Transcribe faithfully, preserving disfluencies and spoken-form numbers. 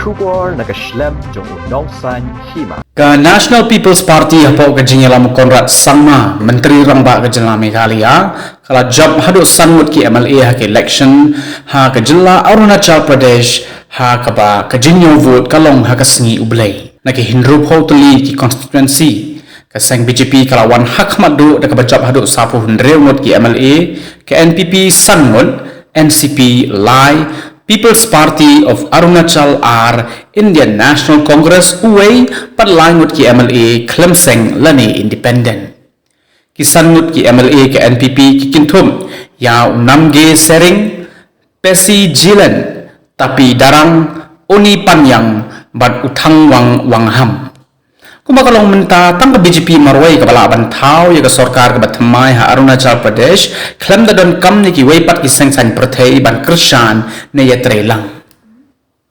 Khubor na ka shlem jong u Nongsaiñ Hima. Ka National People's Party hapoh ka jingïalam u Conrad Sangma, Myntri Rangbah ka jylla Meghalaya, ka la jop haduh san ngut ki M L A ha ka election ha ka jylla Arunachal Pradesh, ha kaba ka jingñiew vote ka long ha ka sngi U Blei. Na ki hynriewphew tylli ki constituency, ka seng B J P ka la wan ha khmat duh da kaba jop haduh sawphew hynriew ngut ki M L A, ka N P P san ngut, N C P lai, People's Party of Arunachal ar, Indian National Congress uwei, bad lai ngut ki M L A khlem seng lane independent. Ki san ngut ki M L A ka N P P ki kynthup ïa u Namgay Sering, Percy Gillen, Tapi Darang, Oni Panyang, bad u Thangwang Wangham. Kumba ka long mynta, tang ka B J P marwei kaba lah ban thaw ïa ka sorkar kaba thymmai ha Arunachal Pradesh, khlem da donkam na kiwei pat ki seng saiñ pyrthei ban kyrshan ne ïatreilang.